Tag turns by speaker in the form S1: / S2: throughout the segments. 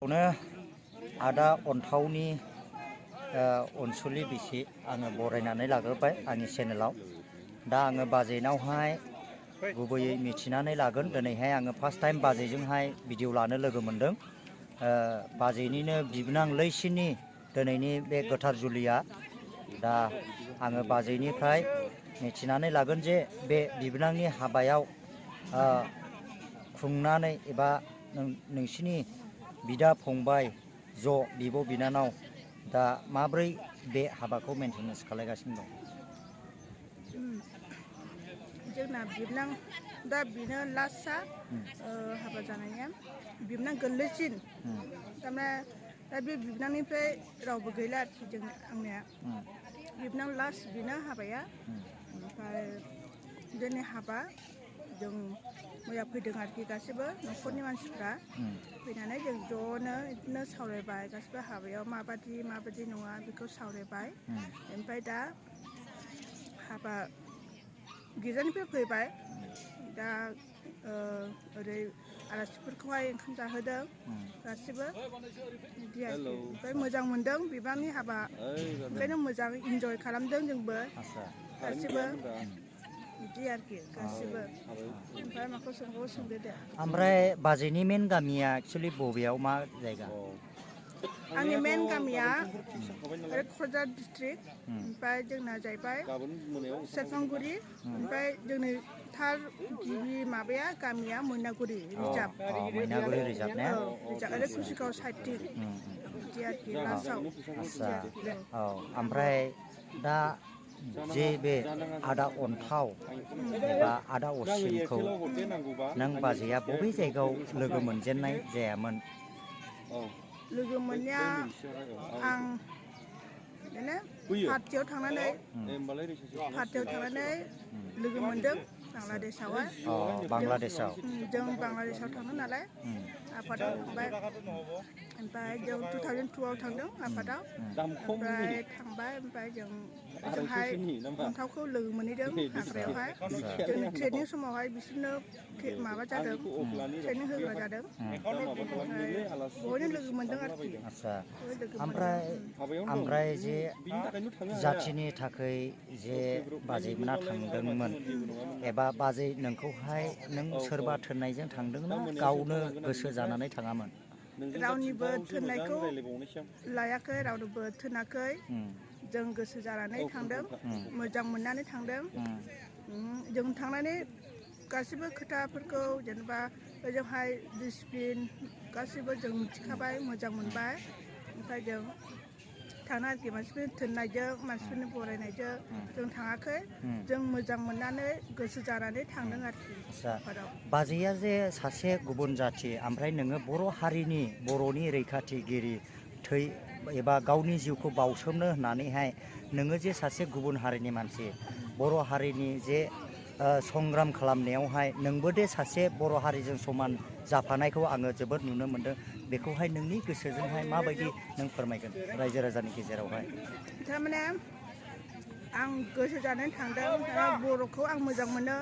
S1: आदा अन्थावनि अनसुलि बिसि आङो बरायनानै लाग्रोबाय आंनि चेनेलाव। दा आङो बाजैनावहाय गुबैयै मिथिनानै लागोन। दिनैहाय आङो फार्स्ट टाइम बाजैजोंहाय भिडिअ लानो लोगो मोनदों। बाजैनिनो बिबोनां लैसिनि दिनैनि बे गोथार जुलिया। दा आङो बाजैनिफ्राय मिथिनानै लागोन जे बे बिबोनांनि हाबायाव खुंनानै एबा नोंसिनि बिदा फंबाय ज' बिब' बिनानाव दा माब्रै बे हाबाखौ मेनटेनेन्स खालायगासिनो दं?
S2: जोंना बिबोनां दा बेनो लास्टआ हाबा जानाया बिबोनां गोरलैसिन। थारमाने दा बे बिबोनांनिफ्राय रावबो गैला आरोखि आंनिया बिबोनां लास्ट बेनो हाबाया। ओमफ्राय दिनै हाबा जों मैया फैदों आरोखि गासैबो न'खरनि मानसिफ्रा फैनानै जों ज'नो बिदिनो सावरायबाय गासिबो हाबायाव माबायदि नङा बेखौ सावरायबाय। ओमफ्राय दा हाबा गिर्जानिफ्राय फैबाय दा ओरै आलासिफोरखौहाय ओंखाम जाहोदों गासिबो बिदि आरोखि। ओमफ्राय मोजां मोनदों बिबारनि हाबा, ओंखायनो मोजां इन्जय खालामदों जोंबो गासिबो बिदि आरोखि गासिबो। ओमफ्राय माखौ सोंबावो सोंदो दे।
S1: ओमफ्राय बाजैनि मेन गामिया एक्सुवेलि बबेयाव, मा जायगा?
S2: आंनि मेन गामिया क'क्राझार डिस्ट्रिक्ट। ओमफ्राय जोंना जाहैबाय सेरफांगुरि। ओमफ्राय जोंनि थार गिबि माबाया गामिया मैनागुरि रिजार्भ।
S1: मैनागुरि रिजार्भ ने?
S2: ओरै कुसिगाव साइडथिं बिदि आरोखि लास्टआव।
S1: औ ओमफ्राय दा जे बे आदा अन्थाव एबा आदा असिमखौ नों बाजैया बबे जायगायाव लोगो मोनजेननाय जायामोन?
S2: लोगो मोननाया आं बिदिनो पार्टियाव थांनानै लोगो मोनदों बांलादेशआवहाय।
S1: बांलादेशआव
S2: जों बांलादेशआव थांदों नालाय आफादाव थांबाय। ओमफ्राय जों 2002आव थांदों आफादाव। ओमफ्राय थांबाय ओमफ्राय जों ओजोंहाय अन्थावखौ लोगो मोनहैदों हाग्रायावहाय। जोंनि ट्रेनिं समावहाय बिसोरनो माबा जादों, ट्रेनिं होग्रा जादों। ओमफ्राय बहायनो लोगो मोनदों आरोखि।
S1: ओमफ्राय जे जाथिनि थाखाय जे बाजैमोना थांदोंमोन एबा बाजै नोंखौहाय नों सोरबा थोननायजों थांदोंना गावनो गोसो जानानै थाङामोन?
S2: रावनिबो थोननायखौ लायाखै, रावनोबो थोनाखै। जों गोसो जानानै थांदों, मोजां मोननानै थांदों। जों थांनानै गासिबो खोथाफोरखौ जेनेबा ओजोंहाय डिसिप्लिन गासिबो जों मिथिखाबाय, मोजां मोनबाय। ओमफ्राय जों थांना आरोखि मानसिफोरनि थोननायजों मानसिफोरनि बरायनायजों जों थाङाखै। जों मोजां मोननानै गोसो जानानै थांदों आरोखि।
S1: बाजैया जे सासे गुबुन जाथि, ओमफ्राय नोङो बर' हारिनि, बर'नि रैखाथिगिरि थै एबा गावनि जिउखौ बाउसोमनो होननानैहाय नोङो जे सासे गुबुन हारिनि मानसि, बर' हारिनि जे संग्राम खालामनायावहाय नोंबो दे सासे बर' हारिजों समान जाफानायखौ आङो जोबोद नुनो मोनदों। बेखौहाय नोंनि गोसोजोंहाय माबायदि नों फोरमायगोन रायजो राजानि गेजेरावहाय?
S2: थारमाने आं गोसो जानानै थांदों। बर'खौ आं मोजां मोनो।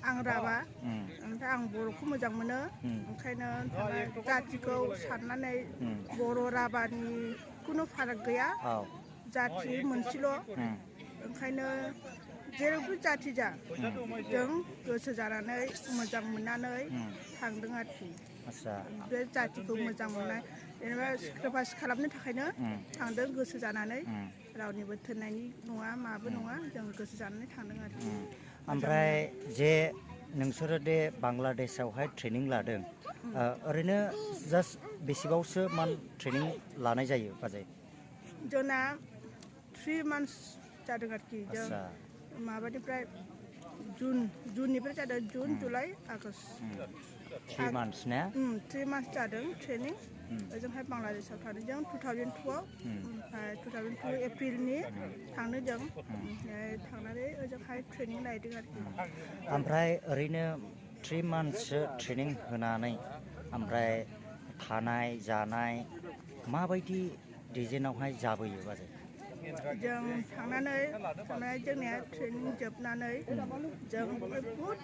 S2: आं राभा, ओमफ्राय आं बर'खौ मोजां मोनो। ओंखायनो जाथिखौ साननानै बर' राभानि खुनु फाराग गैया, जाथि मोनसेल'। ओंखायनो जेरावबो जाथि जा, जों गोसो जानानै मोजां मोननानै थांदों आरोखि। बे जाथिखौ मोजां मोननाय जेनेबा सेक्रिफाइस खालामनो थाखायनो थांदों गोसो जानानै। रावनिबो थोननायनि नङा, माबो नङा, जों गोसो जानानै थांदों आरोखि।
S1: ओमफ्राय जे नोंसोरो दे बांलादेशआवहाय ट्रेनिं लादों, ओरैनो जास्ट बेसेबांसो मान्थ ट्रेनिं लानाय जायो बाजै?
S2: जोंना 3 months जादों आरोखि। जों माबानिफ्राय जुननिफ्राय जादों, जुन, जुलाइ, आगष्ट।
S1: 3 months ने?
S2: 3 months जादों ट्रेनिं। ओजोंहाय बांलादेशआव थांदों जों 2002आव। ओमफ्राय 2002 एप्रिलनि थांदों जों। ओमफ्राय थांनानै ओजोंहाय ट्रेनिं लाहैदों आरोखि।
S1: ओमफ्राय ओरैनो 3 monthsसो ट्रेनिं होनानै ओमफ्राय थानाय जानाय माबायदि डिजाइनावहाय जाबोयो बाजै?
S2: जों थांनानै जोंनिया ट्रेनिं जोबनानै जों बहुद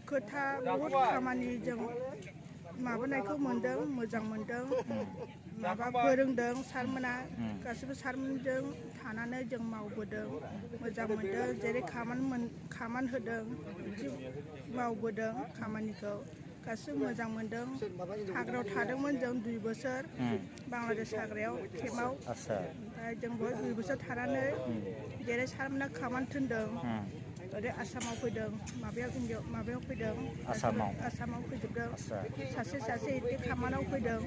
S2: खोथा, बहुद खामानि जों माबानायखौ मोनदों मोजां मोनदों माबा फोरोंदों सारमोना गासिबो सारमोनजों थानानै जों मावबोदों मोजां मोनदों जेरै खामान होदों बिदि मावबोदों खामानिखौ गासिबो मोजां मोनदों हाग्रायाव थादोंमोन जों 2 बोसोर बांलादेश हाग्रायाव केम्पआव ओमफ्राय जों बेवहाय 2 बोसोर थानानै जेरै सारमोना खामान थिनदों ओरै आसामाव फैदों माबायाव फैदों आसामाव फैजोबदों सासे इदि खामानाव फैदों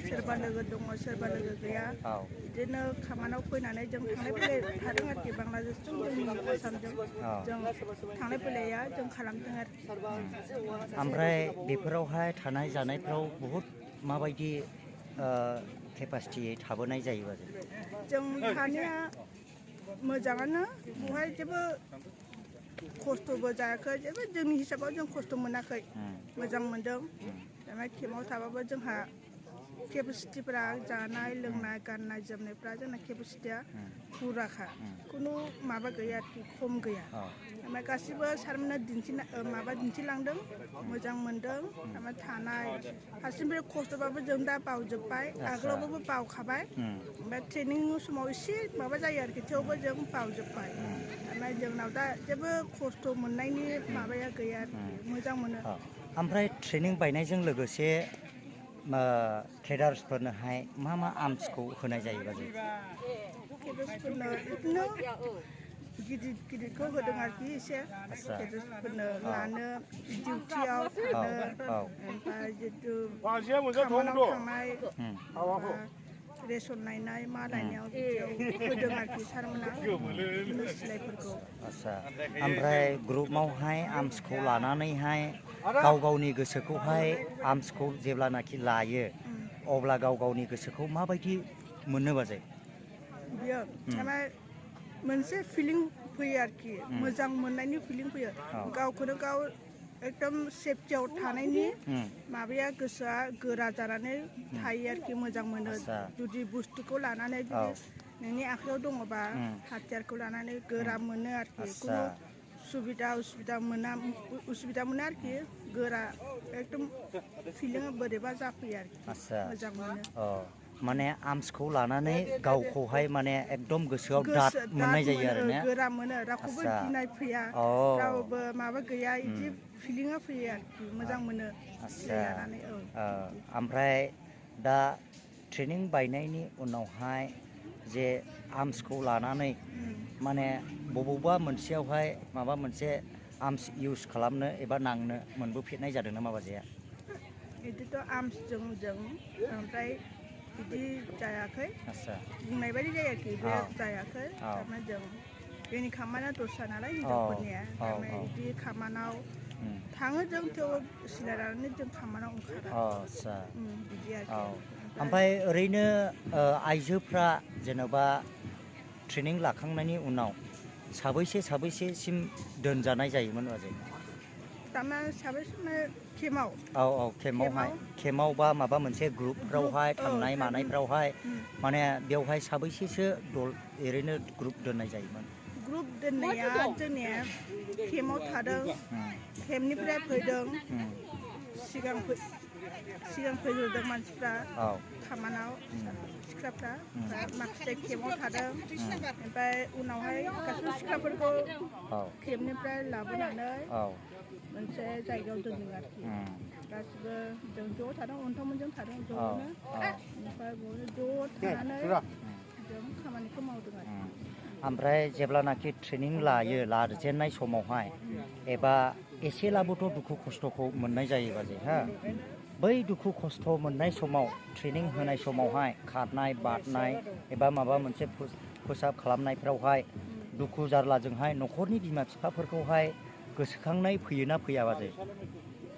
S2: सोरबा लोगो दङ सोरबा लोगो गैया बिदिनो खामानाव फैनानै जों थांलाय फैलाय थादों आरोखि बांलादेशजों जोंनि आसामजों जों थांलाय फैलाया जों खालामदों आरोखि
S1: ओमफ्राय बेफोरावहाय थानाय जानायफ्राव बहुत माबायदि केपासिटियै थाबोनाय जायो
S2: जों थानाया मोजाङानो बेवहाय जेबो खस्थ'बो जायाखै जेबो जोंनि हिसाबाव जों खस्थ' मोनाखै मोजां मोनदों ओमफ्राय केम्पआव थाबाबो जोंहा केपासिटिफ्रा जानाय लोंनाय गाननाय जोमनायफ्रा जोंना केपासिटिया फुराखा खुनु माबा गैया आरोखि खम गैया ओमफ्राय गासिबो सारमोना दिन्थिलांदों मोजां मोनदों ओमफ्राय थानाय फारसेनिफ्राय खस्थ'बाबो जों दा बावजोब्बाय आगोलावबो बावखाबाय ओमफ्राय ट्रेनिं समाव एसे माबा जायो आरोखि थेवबो जों बावजोब्बाय ओमफ्राय जोंनाव दा जेबो खस्थ' मोननायनि माबाया गैया आरोखि मोजां मोनो
S1: ओमफ्राय ट्रेनिं बायनायजों लोगोसे केडार्सफोरनोहाय मा आर्म्सखौ होनाय जायो बाजै
S2: केडार्सफोरनो बिदिनो गिदिरखौ होदों आरोखि एसे केडार्सफोरनो लानो डिउटियाव थानो ओमफ्राय जितु खामानियाव थांनाय रेसन नायनाय मा लायनायाव बिदियाव होदों आरोखि सारमोना सिलायफोरखौ
S1: ओमफ्राय ग्रुपआवहाय आर्म्सखौ लानानैहाय गावनि गोसोखौहाय आर्म्सखौ जेब्लानाखि लायो अब्ला गावनि गोसोखौ माबायदि मोननो बाजै
S2: बियो ओमफ्राय मोनसे फिलिं फैयो आरोखि मोजां मोननायनि फिलिं फैयो गावखौनो गाव एकदम सेफटियाव थानायनि माबाया गोसोआ गोरा जानानै थायो आरोखि मोजां मोनो जुदि बुस्थुखौ लानानै जुदि नोंनि आखायाव दङबा हाथियारखौ लानानै गोरा मोनो आरोखि खुनु उसुबिदा मोना आरोखि गोरा एकदम फिलिंआ बोरैबा जाफैयो आरोखि मोजां मोनो
S1: माने आर्म्सखौ लानानै गावखौहाय माने एकदम गोसोआव दाद मोननाय जायो आरो ना
S2: गोरा मोनो रावखौबो गिनाय फैया रावबो माबा गैया बिदि फिलिंआ फैयो आरोखि मोजां मोनो लानानै
S1: ओमफ्राय दा ट्रेनिं बायनायनि उनावहाय जे आर्म्सखौ लानानै माने बबेबा मोनसेयावहाय माबा मोनसे आर्म्स इउज खालामनो एबा नांनो मोनबोफेरनाय जादों नामा बाजैया
S2: बिदिथ' आर्म्सजों ओमफ्राय बिदि जायाखै बुंनाय बायदि जायो आरोखि बे जायाखै थारमाने जोंनि खामानिया दस्रा नालाय हिनजावफोरनिया थारमाने बिदि खामानाव थाङो जों थेवबो सिलाय लानानै जों खामानाव ओंखारा बिदि आरोखि
S1: ओमफ्राय ओरैनो आइजोफ्रा जेन'बा ट्रेनिं लाखांनायनि उनाव साबैसेसिम दोनजानाय जायोमोन बाजै
S2: थारमाने साबैसे केम्पआव
S1: केम्पआव बा माबा मोनसे ग्रुपफ्रावहाय थांनाय मानायफ्रावहाय माने बेवहाय साबैसेसो ओरैनो ग्रुप दोननाय जायोमोन
S2: ग्रुप दोननाया जोंनिया केम्पआव थादों केम्पनिफ्राय फैदों सिगां फैग्रोदों मानसिफ्रा खामानाव सिख्लाफ्रा माखासे केम्पआव थादों ओमफ्राय उनावहाय गासैबो सिख्लाफोरखौ केम्पनिफ्राय लाबोनानै मोनसे जायगायाव दोनदों आरोखि गासिबो जों ज' थादों अन्थामोनजों थादों ज'नो ओमफ्राय ज' थानानै जों खामानिखौ मावदों आरो
S1: ओमफ्राय जेब्लानाखि ट्रेनिं लाजेननाय समावहाय एबा एसेब्लाबोथ' दुखु खस्थ'खौ मोननाय जायो बाजै बै दुखु खस्थ' मोननाय समाव ट्रेनिं होनाय समावहाय खारनाय बारनाय एबा माबा मोनसे फोसाब खालामनायफ्रावहाय दुखु जारलाजोंहाय न'खरनि बिमा बिफाफोरखौहाय गोसोखांनाय फैयोना फैया बाजै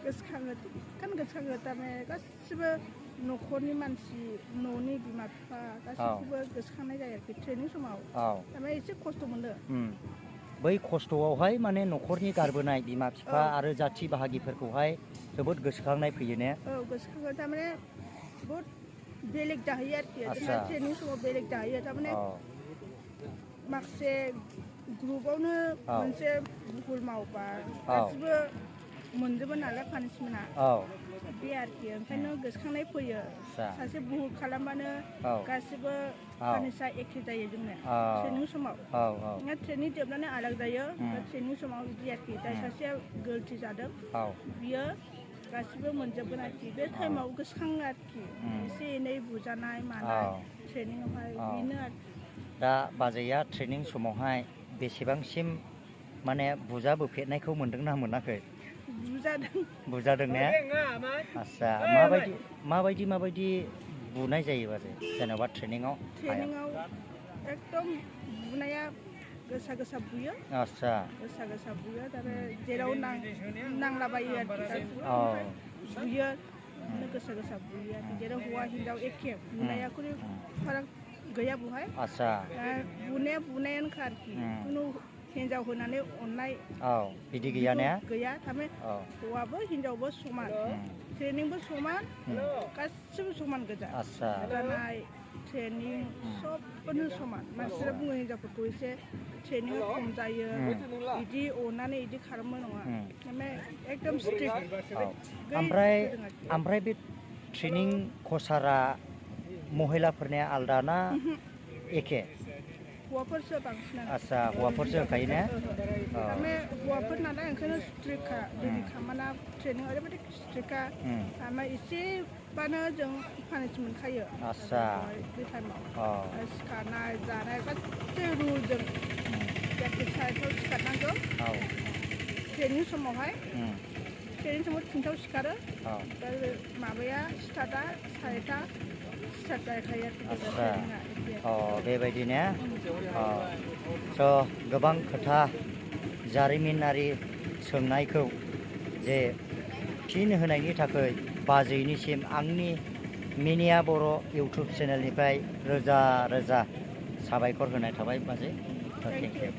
S2: गोसोखाङो थारमाने गासिबो न'खरनि मानसि न'नि बिमा बिफा गासिखौबो गोसोखांनाय जायो आरोखि ट्रेनिं समाव थारमाने एसे खस्थ' मोनो
S1: बै खस्थ'आवहाय माने न'खरनि गारबोनाय बिमा बिफा आरो जाथि बाहागिफोरखौहाय जोबोद गोसोखांनाय फैयो ने
S2: गोसोखाङो थारमाने बहुद बेलेग जाहैयो आरोखि ट्रेनिं समाव बेलेग जाहैयो थारमाने माखासे ग्रुपआवनो मोनसे भुल मावबा गासिबो मोनजोबो नालाय पानिसमेन्टआ
S1: औ
S2: बे आरोखि ओंखायनो गोसोखांनाय फैयो
S1: आदसा
S2: सासे बुहुत खालामबानो
S1: औ
S2: गासिबो
S1: औ
S2: पानिसा एखे जायो जोंना
S1: औ
S2: ट्रेनिं समाव
S1: औ औ
S2: ट्रेनिं जोबनानै आलादा जायो ट्रेनिं समाव बिदि आरोखि जाय सासेया गोरोन्थि जादों
S1: औ
S2: बियो गासिबो मोनजोबगोन आरोखि बे टाइमाव गोसोखाङो आरोखि एसे एनै बुजानाय मानाय ट्रेनिंआवहाय बेनो आरोखि
S1: दा बाजैया ट्रेनिं समावहाय बेसेबांसिम माने बुजाबोफेरनायखौ मोनदोंना मोनाखै
S2: बुजादों
S1: बुजादों ने आदसा माबायदि बुनाय जायो बाजै जेनेबा ट्रेनिंआव
S2: एकदम बुनाया गोसा गोसा बुयो
S1: आदसा
S2: गोसा बुयो आरो जेराव नांलाबायो आरोखि गासिबो
S1: औ
S2: बुयो गोसा बुयो आरोखि जेराव हौवा हिन्जाव एखे बुनाया खुनु फाराग गैया बहाय
S1: आदसा
S2: बुनायानोखा आरोखि खुनु हिन्जाव होनानै अननाय
S1: औ बिदि गैया ने
S2: गैया थारमाने
S1: औ
S2: हौवाबो हिन्जावबो समान ट्रेनिंबो समान गासिबो समान गोजा
S1: आदसा
S2: जानाय ट्रेनिं सबनो समान मानसिफोरा बुङो हिन्जावफोरखौ एसे ट्रेनिंआ खम जायो बिदि अननानै बिदि खालामो नङा माने एकदम स्ट्रिक्ट
S1: ओमफ्राय बे ट्रेनिं कचारा महिलाफोरनिया आलदा ना एखे
S2: हौवाफोरसो बांसिनानो
S1: आदसा हौवाफोरसो होखायो ने
S2: थारमाने हौवाफोर नालाय ओंखायनो स्ट्रिक्टखा जोंनि खामाना ट्रेनिं ओरैबायदि स्ट्रिक्टखा ओमफ्राय एसेबानो जों पानिस मोनखायो
S1: आदसा
S2: बे टाइमाव सिखारनाय जानाय गासै रुलजों साइडआव सिखारनांगौ ट्रेनिं समावहाय ट्रेनिं समाव 3टायाव सिखारो ओमफ्राय माबाया स्टार्टआ 4टा स्टार्ट जाखायो आरोखि
S1: बेबायदि ने स' गोबां खोथा जारिमिनारि सोंनायखौ जे फिन होनायनि थाखाय बाजैनिसिम आंनि मिनिया बर' इउटुब चेनेलनिफ्राय रोजा रोजा साबायखर होनाय थाबाय बाजै थेंक इउ